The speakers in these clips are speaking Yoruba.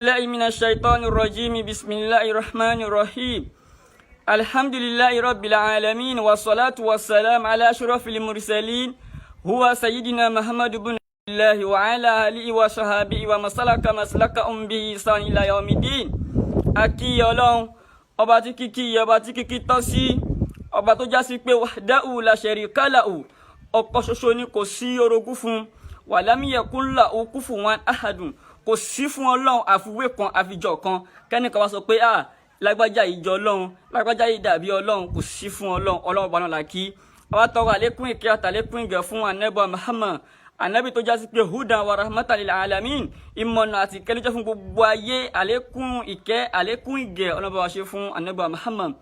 الله من الشيطان الرجيم. بسم الله الرحمن الرحيم. الحمد لله رب العالمين، والصلاة والسلام على أشرف المرسلين، هو سيدنا محمد بن الله وعلى آله وصحبه ومن سلك مسلكهم بإحسان إلى يوم الدين. A kí Ọlọ́run ọba tí kíkí, ọba tí kíkí tọ́ sí, ọba tó já sí pé وحده لا شريك له, ọ̀kan ṣoṣo ni, kò sí orogún fún, ولم يكن له كفوا أحد, kò sí fún Ọlọ́run àfiwé kan, àfijọ́ kan, kẹ́nìkan wá sọ pé, "Ah, lágbájá ìjọ Ọlọ́run, lágbájá yìí dàbí Ọlọ́run." Kò sí fún Ọlọ́run. Ọlọ́run ọba náà là kí. Àwa tọrọ àlékún ìkẹ́ àtàlékún ìgẹ̀ fún Ànábì Muhammad, Ànábì tó jásí pé هدى ورحمة للعالمين, ìmọ̀nà àti ìkẹ́ ló jẹ́ fún gbogbo ayé. Àlékún ìkẹ́, àlékún ìgẹ̀, Ọlọ́run bá wa ṣe fún Ànábì Muhammad.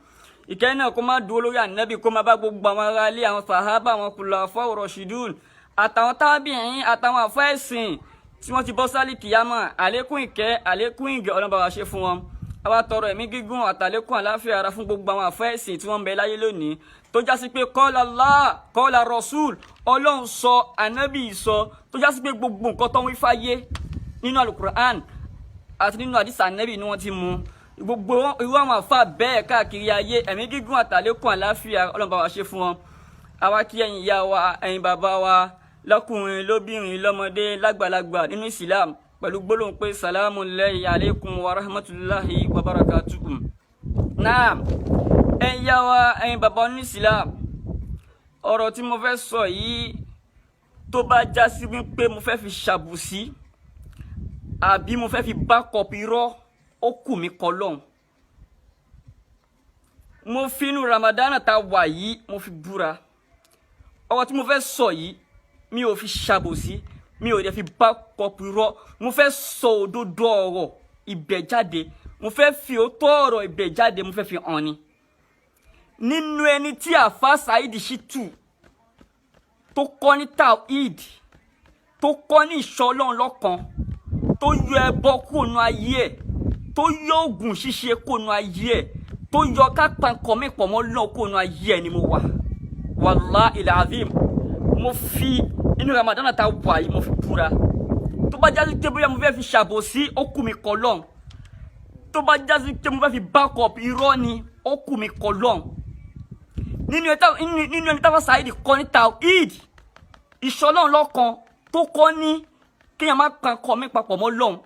Ìkẹ́ náà kó má dúró lórí Ànábì, kó má bá gbogbo àwọn ará ilé, àwọn sàhábà, àwọn خلفاء الراشدون, àtàwọn tábìín, àtàwọn àfẹ́sìn tí wọ́n ti bọ́ sálì kìyàmọ̀. Àlékún ìkẹ́, àlékún ìgẹ̀, Ọlọ́run bá wa ṣe fún wọn. Àwa tọrọ ẹ̀mí gígùn àtàlékún àláfíà ara fún gbogbo àwọn àfẹ́sìn tí wọ́n ń bẹ láyé lónìí, tó já sí pé قال الله قال رسول, Ọlọ́run sọ, Ànábì sọ, tó já sí pé gbogbo nǹkan tó ń wí fáyé nínú Alukur'an àti nínú àdìsá Ànábì ni wọ́n ti mú. Gbogbo irú àwọn àfa bẹ́ẹ̀ káàkiri ayé, ẹ̀mí gígùn àtàlékún àláfíà, Ọlọ́run bá wa ṣe fún wọn. Àwa kí ẹ̀yin ìyá wa, ẹ̀yin bàbá wa, lọ́kùnrin, lóbìnrin, lọ́mọdé, lágbàlagbà nínú Islam pẹ̀lú gbólóhùn pé سلام الله عليكم ورحمة الله وبركاته. Náà, ẹ̀yin ìyá wa, ẹ̀yin bàbá nínú Islam, ọ̀rọ̀ tí mo fẹ́ sọ yìí, tó bá já sí wípé mo fẹ́ fi ṣàbùsí àbí mo fẹ́ fi bá kọ̀pì irọ́, ó kù mí kọ́ lọ́hùn. Mo fi inú Ramadan tá wà yìí, mo fi búra, ọ̀rọ̀ tí mo fẹ́ sọ yìí, mi ò fi ṣàbòsí, mi ò dẹ̀ fi bá kọ̀pù irọ́. Mo fẹ́ sọ òdodo ọ̀rọ̀ ibẹ̀ jáde, mo fẹ́ fi òótọ́ ọ̀rọ̀ ibẹ̀ jáde, mo fẹ́ fi hàn ni. Nínú ẹni tí àfa Saheed Shittu tó kọ́ ní tawhid, tó kọ́ ní ìṣọ́ Ọlọ́run lọ́kan, tó yọ ẹbọ kúrò nínú ayé ẹ̀, tó yọ oògùn ṣíṣe kúrò nínú ayé ẹ̀, tó yọ kápá nǹkan mi pọ̀ mọ́ Ọlọ́run kúrò nínú ayé ẹ̀ ni mo wà. والله العظيم, mo fi inú Ramadan ta wà yìí, mo fi búra, tó bá jásí pé bóyá mo fẹ́ fi ṣàbòsí, ó kù mí kọ́ lọ́hùn. Tó bá jásí pé mo fẹ́ fi back up irọ́ ni, ó kù mí kọ́ lọ́hùn. Nínú ẹni táwọn Saheed kọ́ ní tawhid, ìṣọlọ́run lọ́kan, tó kọ́ ní kéèyàn má pa nǹkan mi papọ̀ mọ́ Ọlọ́hun,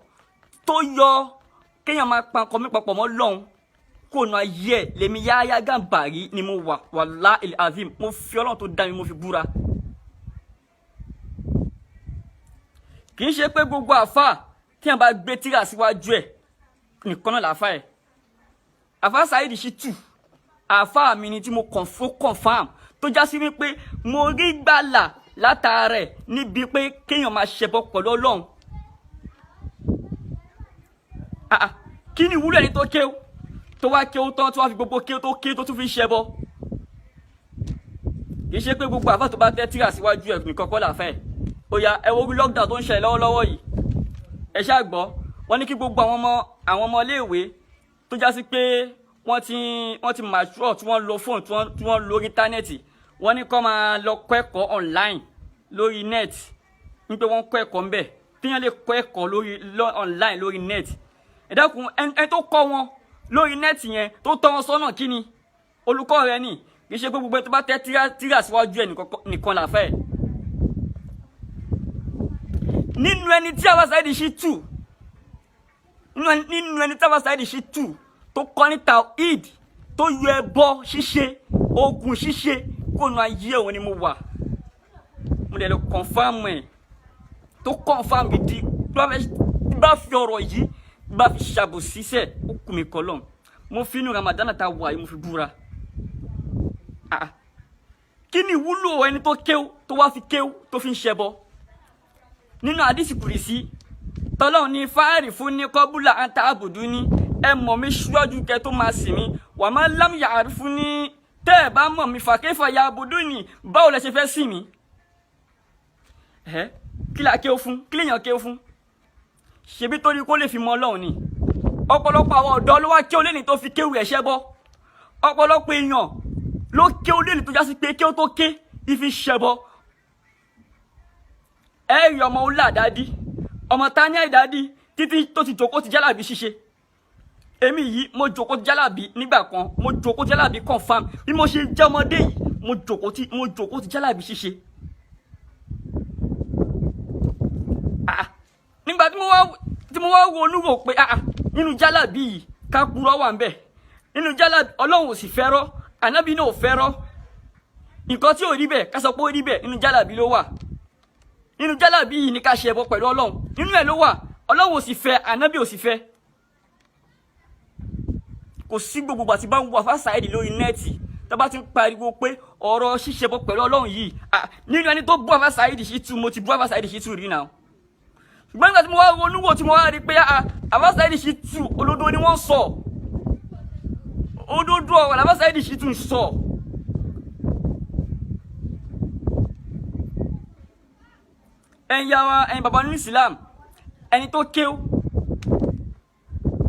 tó yọ kéèyàn má pa nǹkan mi papọ̀ mọ́ Ọlọ́hun kó nu ayé ẹ̀, lèmi Yahya Gambari ni mo wà. والله العظيم, mo fi Ọlọ́run tó dá mi, mo fi búra. Kì í ṣe pé gbogbo àfà tí wọn bá gbé tírà síwájú ẹ̀ nìkan náà làáfà ẹ̀. Àfà Saheed Shittu, àfà mi ni tí mo confirm, tó já sí wípé mo rí gbàlà látara ẹ̀ níbi pé kéèyàn máa ṣẹbọ pẹ̀lú Ọlọ́run. Ah, ah, kí ni ìwúlò ẹni tó kéwú, tó wá kéwú tán, tó wá fi gbogbo kéwú tó ké, tó tún fi ṣẹbọ? Kì í ṣe pé gbogbo àfà tó bá tẹ́ tírà síwájú ẹ̀ nìkan kọ́ làfẹ́ ẹ̀. Ó yá, ẹ wo lockdown tó ń ṣẹlẹ̀ lọ́wọ́lọ́wọ́ yìí. Ẹ ṣáà gbọ́, wọ́n ní kí gbogbo àwọn ọmọ iléèwé tó já sí pé wọ́n ti mature, tí wọ́n lo fóònù, tí wọ́n lo íńtánẹ́ẹ̀tì, wọ́n ní kó máa lọ kọ́ ẹ̀kọ́ online lórí net, ní pé wọ́n kọ́ ẹ̀kọ́ ńbẹ̀, téèyàn lè kọ́ ẹ̀kọ́ lórí online lórí net. Ẹ dákun, ẹni tó kọ́ wọn lórí net yẹn, tó tọ́ wọn sọ́nà, kí ni olùkọ́ rẹ ni? Kì í ṣe pé gbogbo ẹni tó bá tẹ́ tírà síwájú ẹ̀ nìkan làfẹ́ ẹ̀. Nínú ẹni tí àwa Saheed Shittu, nínú ẹni tí àwa Saheed Shittu tó kọ́ ní tawhid, tó yọ ẹbọ ṣíṣe, oògùn ṣíṣe kó nu ayé òun ni mo wà. Mo dẹ̀ lè confirm ẹ̀, tó confirm gidi. Tó bá fi ọ̀rọ̀ yìí bá fi ṣàbòsí sẹ̀, ó kù mí kọ́ lọ́n. Mo fi inú Ramadan ta wà yìí, mo fi búra. Ah, kí ni ìwúlò ẹni tó kéwú, tó wá fi kéwú, tó fi ń ṣẹbọ? Nínú àdìsí kùrìsí, tọ́lọ́run ní فاعرفوني قبل أن تعبدوني, ẹ mọ̀ mí síwájú kẹ́ tó máa sìn mí. ومن لم يعرفني, tẹ́ ẹ bá mọ̀ mí, فكيف يعبدني, báwo lẹ ṣe fẹ́ sìn mí? Ẹ kí la kéwú fún? Kí lèèyàn kéwú fún? Ṣebí torí kó lè fi mọ Ọlọ́run ni. Ọ̀pọ̀lọpọ̀ àwọn ọ̀dọ́ ló wá kéwú lẹ́ni tó fi kéwú ẹ̀ ṣẹbọ. Ọ̀pọ̀lọpọ̀ èèyàn ló kéwú lẹ́ni tó já sí pé kéwú tó ké ìfi ṣẹbọ. Ẹ rí ọmọ ọlá àdádí, ọmọ tání àìdádí. títí tó ti jókòó ti jálàbí ṣíṣe. Èmi yìí, mo jókòó ti jálàbí nígbà kan. Mo jókòó ti jálàbí confam. Bí mo ṣe jẹ́ ọmọdé yìí, mo jókòó ti jálàbí ṣíṣe. Ah, nígbà tí mo wá ronú rò pé, ah, nínú jálàbí yìí, ká purọ́ wà ń bẹ̀ nínú jálàbí. Ọlọ́run ò sì fẹ́rọ́, ànábì náà ò fẹ́rọ́. Nǹkan tí ò rí bẹ́ẹ̀, ká sọ pé ó rí bẹ́ẹ̀, nínú jálàbí ló wà. Nínú jálàbí yìí ni ká ṣe ẹbọ pẹ̀lú Ọlọ́run, nínú ẹ̀ ló wà. Ọlọ́run ò sì fẹ́, ànábì ò sì fẹ́. Kò sí gbogbo àti bá ń wo Àfáà Saheed lórí net tó bá ti ń pariwo pé ọ̀rọ̀ ṣíṣe bọ pẹ̀lú Ọlọ́run yìí, nínú ẹni tó bú Àfáà Saheed Shittu, mo ti bú Àfáà Saheed Shittu rí náà. Ṣùgbọ́n nígbà tí mo wá ronú wò, tí mo wá rí pé Àfáà Saheed Shittu, òdodo ni wọ́n sọ. Òdodo ọ̀rọ̀ Àfáà Saheed Shittu ń sọ. Ẹ̀yin ya wa, ẹ̀yin bàbá nínú Islam, ẹni tó kéwú,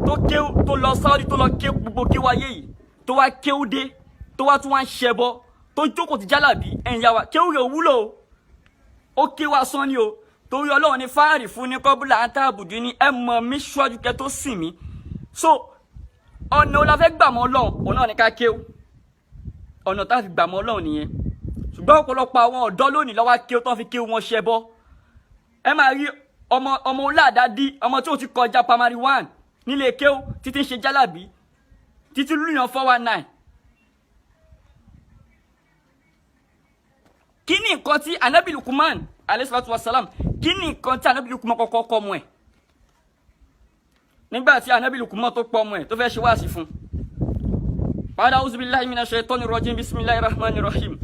tó kéwú, tó lọ Saudi, tó lọ kéwú, gbogbo kéwú ayé yìí, tó wá kéwú dé, tó wá tún wá ń ṣẹbọ, tó jókòó ti jálàbí, ẹ̀yin ya wa, kéwú rẹ̀ wúlò o. Ó kéwú asán ni o. Torí Ọlọ́run ní fáàrì fún ní kọ́bùlà àtàbùdù ní ẹ mọ̀ mí ṣíwájú kẹ́ tó sìn mí. So ọ̀nà wo la fẹ́ gbà mọ́ Ọlọ́run? Òun náà ní ká kéwú. Ọ̀nà tá a fi gbà mọ́ Ọlọ́run nìyẹn. Ṣùgbọ́n ọ̀pọ̀lọpọ̀ àwọn ọ̀dọ́ lónìí ló wá kéwú tán, fi kéwú wọn ṣẹbọ. Ẹ máa rí ọmọ ọmọ ọládàdí, ọmọ tí ó ti kọjá primary one nílé kéwú, títí ń ṣe jálàbí, títí lùyàn 419. Kí ni nǹkan tí anabi Lukuman alayhi salatu wa salam, kí ni nǹkan tí anabi Lukuman kọ́kọ́ kọ́ ọmọ ẹ̀ nígbà tí anabi Lukuman tó pọ̀ ọmọ ẹ̀ tó fẹ́ ṣe wáàsí fún? Ba'da a'udhu billahi minash shaitani rajim, bismillahir rahmanir rahim.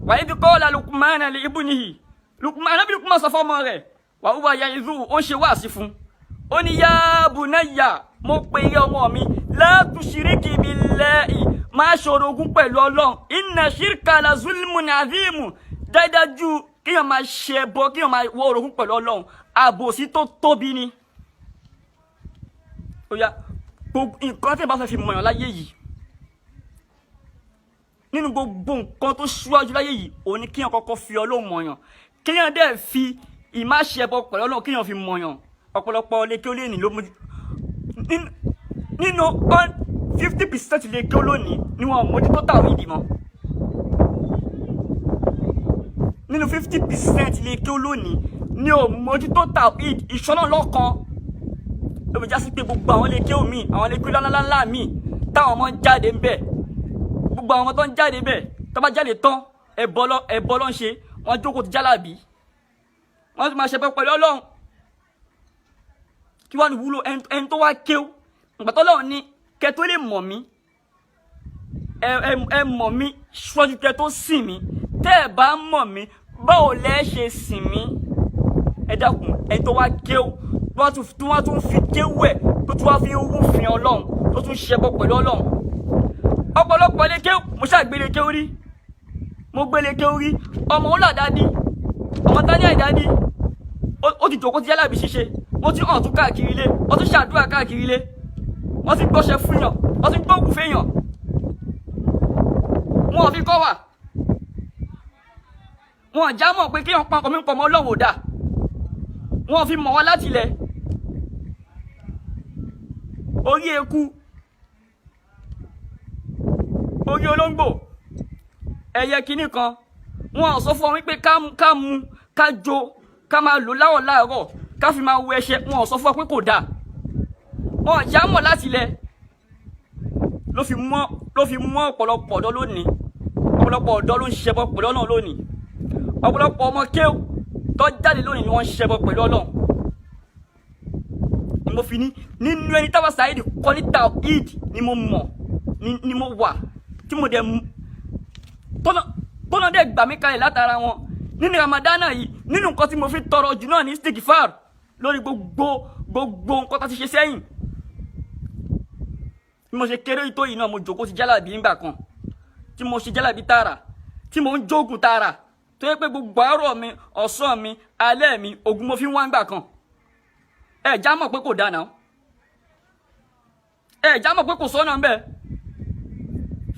Wa idh qala Luqman li ibnihi. Luqman, anabi Luqman sọ fọ́mọ rẹ̀, wa huwa ya'idhu, ó ń ṣe wáàsí fún. Ó ní ya bunayya, mo pe iye ọmọ mi, la tushiriki billahi, má ṣorogún pẹ̀lú Ọlọ́run, inna shirka la zulmun azimu. Dájú, kéèyàn máa ṣe ẹbọ, kéèyàn máa wọ orogún pẹ̀lú Ọlọ́run, àbòsí tó tóbi ni. Ó yá, gbogbo nǹkan tí ẹ bá fẹ́ fi mọ̀yàn láyé yìí, nínú gbogbo nǹkan tó ṣíwájú láyé yìí, òun ni kéèyàn kọ́kọ́ fi Ọlọ́run mọ̀yàn, kéèyàn dẹ̀ fi ìmáṣe ẹbọ pẹ̀lú Ọlọ́run, kéèyàn fi mọ̀yàn. Ọ̀pọ̀lọpọ̀ lè kí ó lè ní ló mú nínú 50% lè kí ó lónìí ni wọn mójútó tàwíìdì mọ́. Nínú 50% lè kí ó lónìí ni ò mójútó tàwíìdì, ìṣọ́nà lọ́kan. Ló fi já sí pé gbogbo àwọn lè kí ó mi, àwọn lè kí ńláńláńlá mi táwọn ọmọ ń jáde ń bẹ̀, gbogbo àwọn ọmọ tó ń jáde bẹ̀, tó bá jáde tán, ẹbọ lọ, ẹbọ ló ń ṣe. Wọ́n jókòó ti jálàbí, wọ́n ti máa ṣe pẹ̀lú Ọlọ́run. Kí wọ́n ní wúlò ẹni tó wá kéw ìgbà tó lọ́run ní kẹ tó lè mọ̀ mí, ẹ mọ̀ mí ṣíwájú kẹ tó sìn mí. Tẹ́ ẹ bá mọ̀ mí, báwo lẹ ṣe sìn mí? Ẹ dákun, ẹni tó wá kéw tó wá tún fi kéwú ẹ̀, tó tún wá fi rúfin Ọlọ́run, tó tún ṣẹbọ pẹ̀lú Ọlọ́run. Ọ̀pọ̀lọpọ̀ lè kéw, mo ṣàgbélé kéw rí, mo gbélé kéw rí. Ọmọ ó làdádí, ọmọ tání àìdádí, ó ti jòkó ti jálàbí ṣíṣe. Wọ́n ti hàn tún káàkiri ilé, wọ́n tún ṣàdúrà káàkiri ilé, wọ́n ti gbọ́ṣẹ́ fún yàn, wọ́n ti gbóògùn fẹ́yàn. Wọn ò fi kọ́ wà, wọn ò já mọ̀ pé kéèyàn pa ọkọ̀ mi pọ̀ mọ́ Ọlọ́run ò dáa. Wọn ò fi mọ̀ wá láti ilẹ̀. Orí eku, orí olóńgbò, ẹyẹ kinní kan, wọn ò sọ fún wọn wípé ká mu, ká jó, ká máa lò láwọ̀ láàárọ̀, ká fi máa wo ẹṣẹ. Wọn ò sọ fún wọn pé kò dáa. Wọn ò já mọ̀ láti ilẹ̀. Ló fi mọ́ ọ̀pọ̀lọpọ̀ ọ̀dọ́ lónìí. Ọ̀pọ̀lọpọ̀ ọ̀dọ́ ló ń ṣẹbọ pẹ̀lú Ọlọ́run lónìí. Ọ̀pọ̀lọpọ̀ ọmọ kéw tó jáde lónìí ni wọ́n ń ṣẹbọ pẹ̀lú Ọlọ́run. Ni mo fi ní nínú ẹni táwa Saheed kọ́ ní tawhid ni mo mọ̀ ni mo wà tí mo dẹ̀ tọ́nà dẹ̀ gbà mí kalẹ̀ látara wọn. Nínú Ramadana yìí, nínú nǹkan tí mo fi tọrọ jù náà ní istighfar lórí gbogbo nǹkan tó ti ṣe sẹ́yìn. Bí mo ṣe kéré tó yìí náà, mo jòkó ti jálàbí ńgbà kan, tí mo ṣe jálàbí tààrà, tí mo ń jógun tààrà, tó yẹ pé gbogbo àárọ̀ mi, ọ̀sán mi, alẹ́ mi, ògùn mo fi ń wá ńgbà kan. Ẹ já mọ̀ pé kò dáa náà, ẹ já mọ̀ pé kò sọ́nà ńbẹ̀.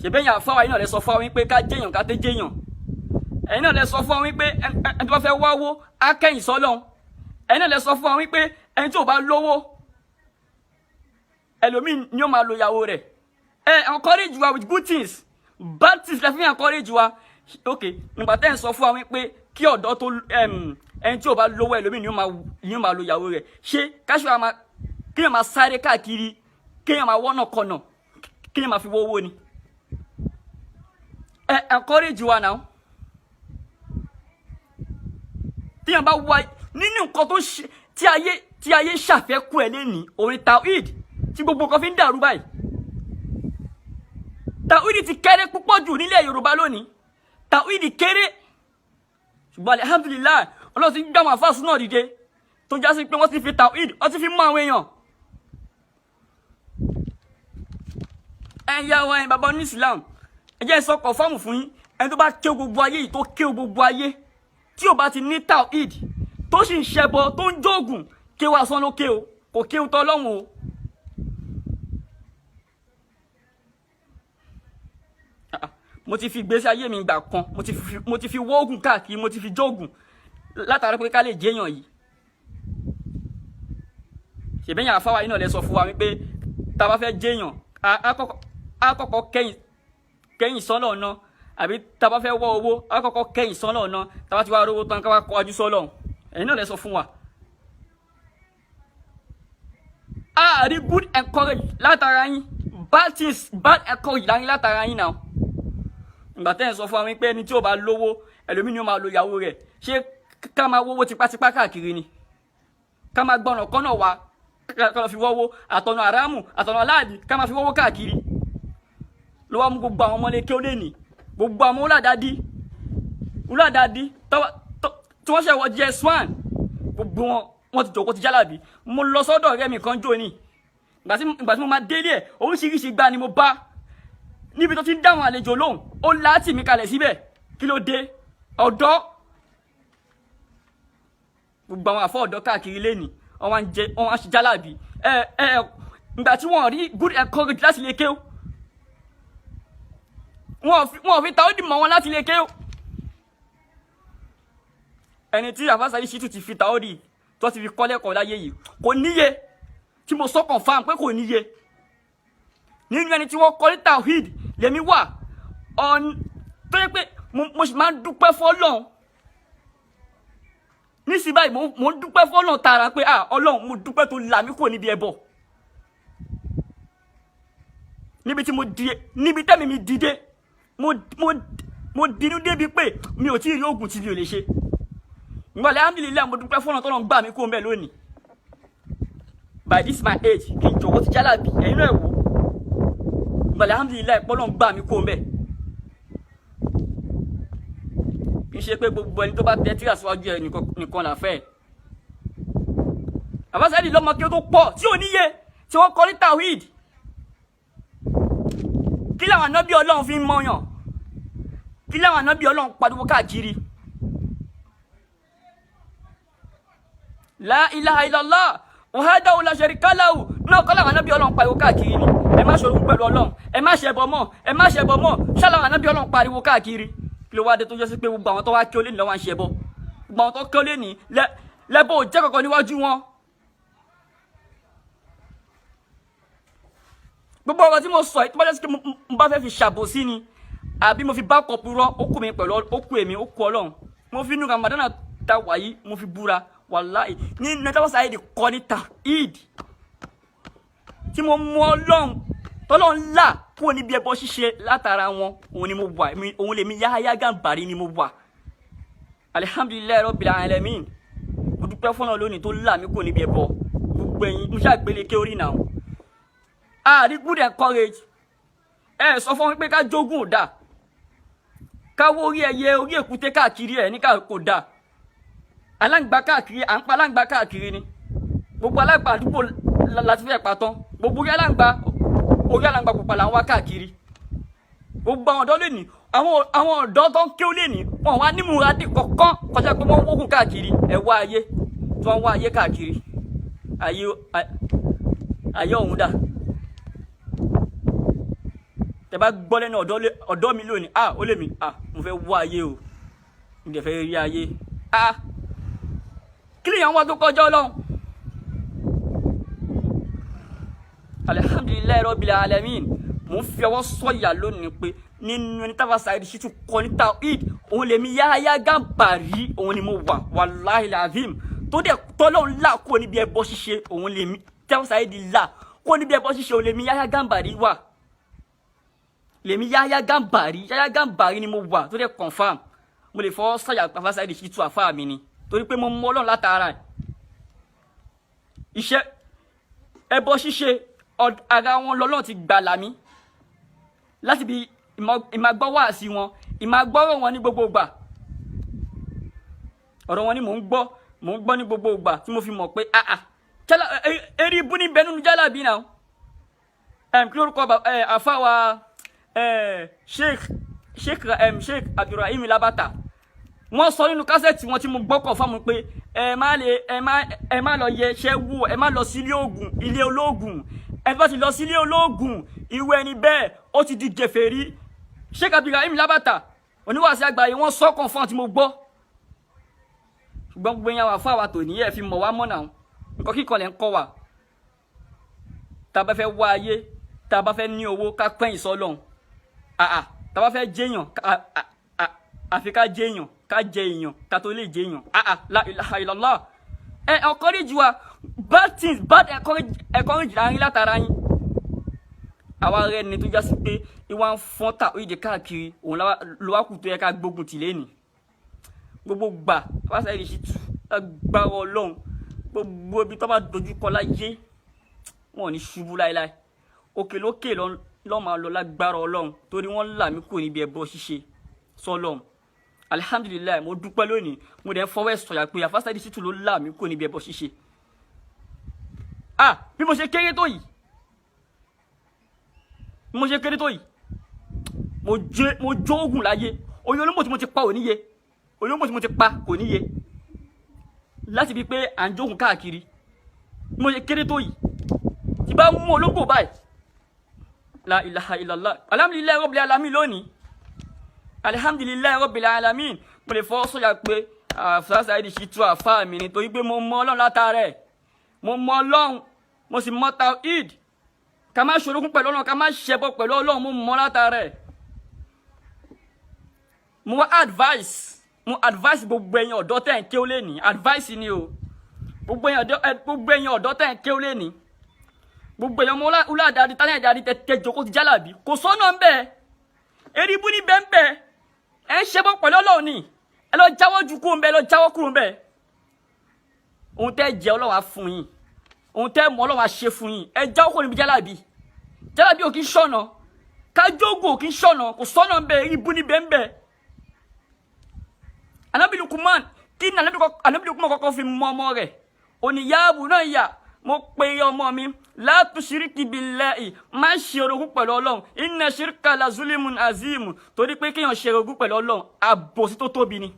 Ṣèbẹ́yìn àfáwà yìí náà lẹ sọ fún wa wípé ká jẹ́yàn, ká tẹ́ jẹ́yàn. Ẹ̀yin náà lẹ sọ fún wa wípé ẹni tó bá fẹ́ wáwó á kẹ́yìn sọ́lọ́hun. Ẹ̀yin náà lẹ sọ fún wa wípé Ẹni tí ò bá lówó, ẹlòmíì ni ó máa lo ìyàwó rẹ̀. Ẹ encourage wa with good things, bad things lẹ fi encourage wa. Ok, nígbà tẹ́ ń sọ fún wa wípé kí ọ̀dọ́ tó ẹni tí ò bá lówó, ẹlòmíì ni ó máa lo ìyàwó rẹ̀, ṣé káṣíwá máa kéèyàn máa sáré káàkiri, kéèyàn máa wọ́nà kọ̀nà, kéèyàn máa fi wọ́wọ́ ni? Ẹ encourage wa now. Téèyàn bá wá nínú nǹkan tó ṣe tí ayé ṣàfẹ́kù ẹ̀ lẹ́nìí, orin tawhid tí gbogbo nǹkan fi ń dàrú báyìí. Tawhid ti kéré púpọ̀ jù nílẹ̀ Yorùbá lónìí. Tawhid kéré, ṣùgbọ́n alihamudulilayi, Ọlọ́run ti gbé àwọn àfáàsù náà dìde tó já sí pé wọ́n ti fi tawhid, wọ́n ti fi mú àwọn èèyàn. Ẹ yá wa, ẹ bàbá ní Islam, ẹ jẹ́ sọkọ̀ fọ́ọ̀mù fún yín. Ẹni tó bá ké gbogbo ayé yìí, tó ké gbogbo ayé, tí ò bá ti ní tawhid, tó sì ń ṣẹbọ, tó ń jóògùn, ké wa sán ló ké o, kò ké o tọ́ Ọlọ́run o. Mo ti fi ìgbésí ayé mi gbà kan, mo ti fi wóògùn káàkiri, mo ti fi jóògùn látara pé ká lè jẹ́yàn yìí. Ṣèbẹ́yìn àfáwà yìí náà lè sọ fún wa wípé tá a bá fẹ́ jẹ́yàn, á kọ́kọ́ kẹ́yìn sọ́lọ̀ náà, àbí tá a bá fẹ́ wọ́ owó, á kọ́kọ́ kẹ́yìn sọ́lọ̀ náà, tá a bá ti wá rówó tán, ká wá kọjú sọ́lọ̀. Ẹ̀yin náà lè sọ fún wa. A rí good encourage látara yín, bad things, bad encourage láyín látara yín náà. Ìgbà tẹ́ ẹ̀ sọ fún wa wípé ẹni tí ò bá lówó, ẹlòmíì ni ó máa lo ìyàwó rẹ̀, ṣé ká máa wówó tipátipá káàkiri ni? Ká máa gbọ́nà kọ́nà wa ká lọ fi wọ́wọ́, àtọ̀nà àrámù, àtọ̀nà aláàdì, ká máa fi wọ́wọ́ káàkiri? Ló wá mú gbogbo àwọn ọmọlé kí ó lè ní gbogbo àwọn ọlọ́dàdí ọlọ́dàdí tí wọ́n ṣe wọ JS1, gbogbo wọn wọ́n ti jòkó ti jálàbí. Mo lọ sọ́dọ̀ ọ̀rẹ́ mi kan jò ní ìgbà tí mo máa délé ẹ̀, oríṣiríṣi gbá ni mo bá níbi tó ti ń dáhùn àlejò lóhùn. Ó láti mi kalẹ̀ síbẹ̀. Kí ló dé? Ọ̀dọ́, gbogbo àwọn àfọ ọ̀dọ́ káàkiri lẹ́nìí, wọ́n wá ń jẹ, wọ́n wá ń ṣe jálàbí. Ẹ ẹ ìgbà tí wọ́n rí good encourage láti lè kéw, wọ́n fi tàó dì mọ́ wọn láti lè kéw. Ẹni tí àfáàsáyé ṣítù ti fi tàó dì tó ti fi kọ́lẹ́kọ̀ọ́ láyé yìí kò níye tí mo sọ confirm pé kò níye. Nínú ẹni tí wọ́n kọ́ ní tawhid lèmi wà ọ̀n tó yẹ pé mo sì máa ń dúpẹ́ fọ́lọ́run nísìnyí báyìí. Mo ń dúpẹ́ fọ́lọ́run tààrà pé ah, Ọlọ́run, mo dúpẹ́ tó là mí kúrò níbi ẹbọ, níbi tí mo di, níbi tẹ́mi mi dìde. Mo dinú débi pé mi ò tí ì rí oògùn tí mi ò lè ṣe. Ìgbàlẹ̀ alhamdulilayi, mo dúpẹ́ fọ́lọ́run tọ́lọ́run gbà mí kúrò ńbẹ̀ lónìí. By this my age, kí n jọ̀wọ́ ti jálàbí, ẹ̀yin náà wò. Ìgbàlẹ̀ alhamdulilayi, pọ́lọ́run gbà mí kúrò ńbẹ̀. Kì í ṣe pé gbogbo ẹni tó bá tẹ tíra síwájú ẹ nìkan là fẹ́. Àbáṣẹ́lì lọ́mọ kí ó tó pọ̀ tí ò níye tí wọ́n kọ́ ní tawhid. Kí làwọn ànábì Ọlọ́run fi ń mọyàn? Kí làwọn ànábì Ọlọ́run pariwo káàkiri? La ilaha illallah wahdahu la sharika lahu náà kọ́ làwọn ànábì Ọlọ́run pariwo káàkiri ni. Ẹ má ṣorogún pẹ̀lú Ọlọ́run, ẹ má ṣẹbọ mọ́, ẹ má ṣẹbọ mọ́, ṣáláwọn ànábì Ọlọ́run pariwo káàkiri. Kí ló wá dé tó jẹ́ sí pé gbogbo àwọn tó wá kí ó lé ní lọ́wọ́ ń ṣẹbọ? Gbogbo àwọn tó kí ó lé ní lẹ́bọ̀ ò jẹ́ kankan níwájú wọn. Gbogbo ọ̀rọ̀ tí mo sọ yìí, tó bá jẹ́ sí pé mo bá fẹ́ fi ṣàbòsí ni, àbí mo fi bá kọ̀pù rọ́, ó kù mí pẹ̀lú, ó kù èmi, ó kù Ọlọ́run. Mo fi inú Ramadan ta wàyí, mo fi búra, wàláì, ní nẹ́tàwọ́ sáyẹ́dì kọ́ ní tawhid tí mo mú Ọlọ́run tọ́lọ́run là kúrò níbi ẹbọ ṣíṣe látara wọn, òun ni mo wà, òun lèmi Yahaya Gambari ni mo wà. Alihamdulilayi rabbil alamin, mo dúpẹ́ fọ́nà lónìí tó là mí kúrò níbi ẹbọ. Gbogbo ẹ̀yin mo ṣàgbélé ké orí náà. A rí good encourage. Ẹ sọ fún mi pé ká jogún ò dáa, káwó orí ẹyẹ orí èkúté káàkiri ẹ ní ká kò dáa, aláǹgbá káàkiri, à ń pa aláǹgbá káàkiri ni. Gbogbo aláǹgbá àdúgbò láti fẹ́ pa tán. Gbogbo orí aláǹgbá, orí aláǹgbá pupa là ń wá káàkiri. Gbogbo àwọn ọ̀dọ́ lè ní, àwọn ọ̀dọ́ tó ń kéwú lè ní, wọn wá nímúra dì kọ̀ọ̀kan kọjá pé wọ́n wógùn káàkiri. Ẹ wá ayé tí wọ́n wá ayé káàkiri, ayé ọ̀hún dà. Tẹ bá gbọ́ lẹ́nu ọ̀dọ́ mi lónìí, ah, ó lè mi, ah, mo fẹ́ wá ayé o, mo dẹ̀ fẹ́ rí ayé. Ah, kí lèèyàn wá tó kọjá Ọlọ́run? Alhamdulillahi rabbil alamin. Mo ń fi ọwọ́ sọ̀yà lónìí pé nínú ẹni táwa Saheed Shittu kọ́ ní tawhid, òun lèmi Yahya Gambari, òun ni mo wà. Wàláhi lazim, tó dẹ̀ tọ́lọ́run là kó níbi ẹbọ ṣíṣe, òun lèmi táwa Saheed là kó níbi ẹbọ ṣíṣe, òun lèmi Yahya Gambari wà. Lèmi Yahya Gambari, Yahya Gambari ni mo wà, tó dẹ̀ confirm. Mo lè fọwọ́ sọ̀yà pàfà Saheed Shittu àfáà mi ni, torí pé mo mọ Ọlọ́run látara ẹ̀. Iṣẹ́ ẹbọ ṣíṣe, ara wọn lọ́lọ́run ti gbàlà mí láti bí ìmàgbọ́ wáàsí wọn, ìmàgbọ́rọ̀ wọn ní gbogbo ìgbà. Ọ̀rọ̀ wọn ni mò ń gbọ́, mò ń gbọ́ ní gbogbo ìgbà, tí mo fi mọ̀ pé ah ah, eré ibú ní bẹ́ẹ̀ nínú jálàbí náà. Kí lórúkọ àfáwà Sheikh Abdulrahim Labata? Wọ́n sọ nínú kásẹ̀tì wọn tí mo gbọ́kọ̀ fáwọn pé ẹ má lè ẹ má lọ yẹ iṣẹ́ wò, ẹ má lọ sí ilé oògùn, ilé olóògùn. Ẹ bá ti lọ sí ilé olóògùn, irú ẹni bẹ́ẹ̀ ó ti di kèfèrí. Sheikh Abdulrahim Labata, oníwàásí àgbáyé, wọ́n sọ kàn fún àti mo gbọ́. Ṣùgbọ́n gbogbo yẹn wà fún àwa tòní, ẹ fi mọ̀ wá mọ̀ náà. Nǹkan kíkan lẹ́ ń kọ́ wa. Tá a bá fẹ́ wá ayé, tá a bá fẹ́ ní owó, ká pẹ́yìn sọ́lọ́hun. Àà, tá a bá fẹ́ jẹ́yàn, àfi ká jẹ́yàn, ká jẹ èèyàn ká tó lè jẹ́yàn. Àà, la ilaha illallah. Ẹ encourage wa bad things, bad encourage láàrin látara yín. Àwa rẹ ni tó jásí pé ìwà ń fọ́n ta òyìnbó káàkiri, òun ló wá kù tó yẹ ká gbógun tì lẹ́nìí. Gbogbo gbà wá Saheed Shittu, agbára Ọlọ́run, gbogbo ibi tó bá dojú kọ láyé, wọn ò ní ṣubú láéláé. Òkè lókè lọ́ máa lọ lágbára Ọlọ́run, torí wọ́n là mí kúrò níbi ẹbọ ṣíṣe sọlọ́run. Alihamdulilayi, mo dúpẹ́ lónìí. Mo dẹ̀ ń fọwọ́ ẹ̀ sọ̀yà pé àfáà Saheed Shittu ló là mí kúrò níbi ẹbọ ṣíṣe. Ah, bí mo ṣe kéré tó yìí, bí mo ṣe kéré tó yìí, mo jóògùn láyé. Oyin olóńgbò tí mo ti pa ò níye, olóńgbò tí mo ti pa kò níye, láti bí pé à ń jókòó káàkiri. Bí mo ṣe kéré tó yìí, tí bá mú olóńgbò báyìí, la ilaha illallah. Alhamdulillahi rabbil alamin lónìí, alhamdulillahi rabbil alamin, mo lè fọwọ́ sọ̀yà pé àfáà Saheed Shittu àfáà mi ni, torí pé mo mọ Ọlọ́run látara ẹ̀. Mo mọ Ọlọ́run, mo sì mọ tawhid, ká má ṣorogún pẹ̀lú Ọlọ́run, ká má ṣẹbọ pẹ̀lú Ọlọ́run. Mo mọ látara ẹ̀. Mo wá advice, mo advice gbogbo ẹ̀yin ọ̀dọ́ tẹ̀ ń ké ó lé ní advice ni o. Gbogbo ẹ̀yin ọ̀dọ́ tẹ̀ ń ké ó lé ní, gbogbo ẹ̀yin ọmọ ọlọ́àdáni tálẹ̀ àdáni tẹ jókòó ti jálàbí, kò sọ́nà ń bẹ̀. Eribu ní bẹ́ẹ̀ ń bẹ̀. Ẹ̀ ń ṣẹbọ pẹ̀lú Ọlọ́run ni. Ẹ lọ jáwọ́ ju kúrò ń bẹ̀, ẹ lọ jáwọ́ kúrò ń bẹ̀. Ohun tẹ́ jẹ, Ọlọ́run á fún yín. Ohun tẹ́ mọ̀, Ọlọ́run á ṣe fún yín. Ẹ jáwọ́ kúrò níbi jálàbí. Jálàbí ò kí ń ṣọ̀nà, kájógùn ò kí ń ṣọ̀nà, kò sọ́nà ń bẹ̀. Eribu ní bẹ́ẹ̀ ń bẹ̀. Anabi Lukuman, kí ni Anabi Lukuman kọ́kọ́ fi mọ ọmọ rẹ̀? Oníyàbù náà yà, mo pe ọmọ mi, la tushiriki billahi, má ṣe orogún pẹ̀lú Ọlọ́run, inna shirka la zulimun azimu. Torí pé kéèyàn ṣe orogún pẹ̀lú Ọlọ́run, àbòsí tó tóbi ni.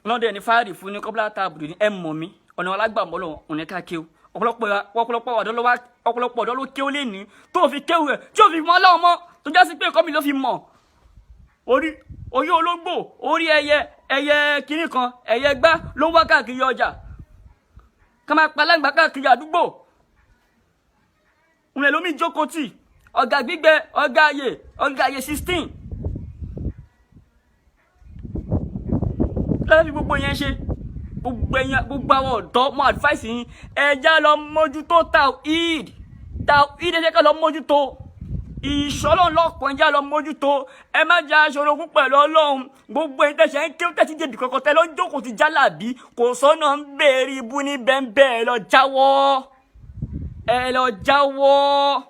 Lọ́dọ̀ ẹni fáàrí fún ní kọ́bílà táàbùdù ní ẹ mọ̀ mí, ọ̀nà alágbàmọ́ lọ́wọ́ òní ká kéwù. Ọ̀pọ̀lọpọ̀ ọ̀dọ́ ló kéwù lé ní tó fi kéwù rẹ̀ tí ò fi mọ́ Ọlọ́run mọ́, tó já sí pé ẹ̀kọ́ mi ló fi mọ̀. Orí ológbò, orí ẹyẹ, ẹyẹ kínní kan, ẹyẹ gbá ló ń wá káàkiri ọjà, ká máa pa aláǹgbá káàkiri àdúgbò. Òun lómi jókòó tì ọ̀gá gbígbẹ, ọ̀gá àyè, ọ̀gá àyè 16. Lọ́dọ̀ fi gbogbo yẹn ṣe, gbogbo ẹ̀yàn, gbogbo àwọn ọ̀dọ́, mo advice yín, ẹja lọ mójútó tawhid. Tawhid, ẹ jẹ́ ká lọ mójútó ìṣọ́lọ́run lọ́pọ̀, ẹja lọ mójútó. Ẹ má jẹ́ aṣọ́rogún pẹ̀lú Ọlọ́run. Gbogbo ẹ̀yin tẹ̀sẹ̀ ń kéwú, tẹ̀sí jẹ̀bi kankan tẹ́ lọ ń jókòó ti jálàbí, kò sọ́nà ń béèrè ibú ní bẹ́ẹ̀. Lọ jáwọ́, ẹ lọ jáwọ́.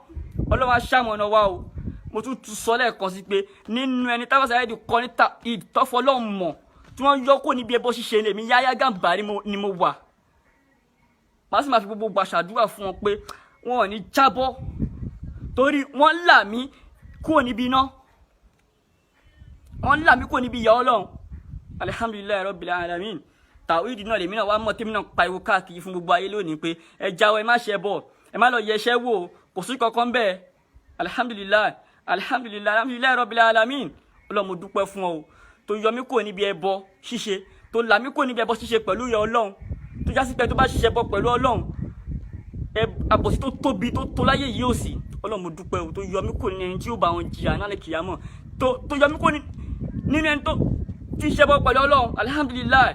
Ọlọ́run aṣàmọ̀nà wa o. Mo tún tún sọ lẹ́ẹ̀kan sí pé nínú ẹni táwọn Saheed kọ́ ní ìtọ́fọlọ́run mọ̀, tí wọ́n yọ kó níbi ẹbọ ṣíṣe, lèmi Yahya Gambari ni mo wà. Màá sì máa fi gbogbo gbà ṣàdúrà fún wọn pé wọn ò ní jábọ́, torí wọ́n là mí kúrò níbi iná, wọ́n là mí kúrò níbi ìyà Ọlọ́run. Alihamdulilayi rabbil alamin. Tàwídìí náà lèmi náà wá mọ̀, tèmi náà pariwo káàkiri fún gbogbo ayé lónìí pé ẹ jáwọ́, ẹ má ṣe bọ̀, ẹ má lọ yẹ iṣẹ́ wò, kò sí kankan bẹ́ẹ̀. Alihamdulilayi, alihamdulilayi, alihamdulilayi rabbil alamin. Ọlọ́run, mo dúpẹ́ fún ọ o, tó yọ mí kúrò níbi ẹbọ ṣíṣe, tó là mí kúrò níbi ẹbọ ṣíṣe pẹ̀lú ìyà Ọlọ́run, tó jásí pé tó bá ṣiṣẹ́ bọ pẹ̀lú Ọlọ́run. Ẹ àbòsí tó tóbi tó tó láyé yìí ò sí. Ọlọ́run, mo dúpẹ́ o tó yọ mí kò ní ẹni tí ó bá wọn jìyà náà lè kìyàmọ̀, tó yọ mí kò ní nínú ẹni tó ti ṣẹbọ pẹ̀lú Ọlọ́run. Alhamdulillahi.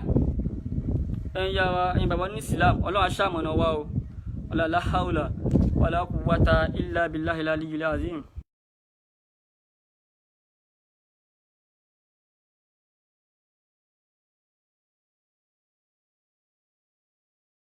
Ẹ̀yin yà wá, ẹ̀yin bàbá ní Islam, Ọlọ́run aṣáàmọ̀nà wa o. Wala la hawla wala quwwata illa billahi al-aliyyil azim.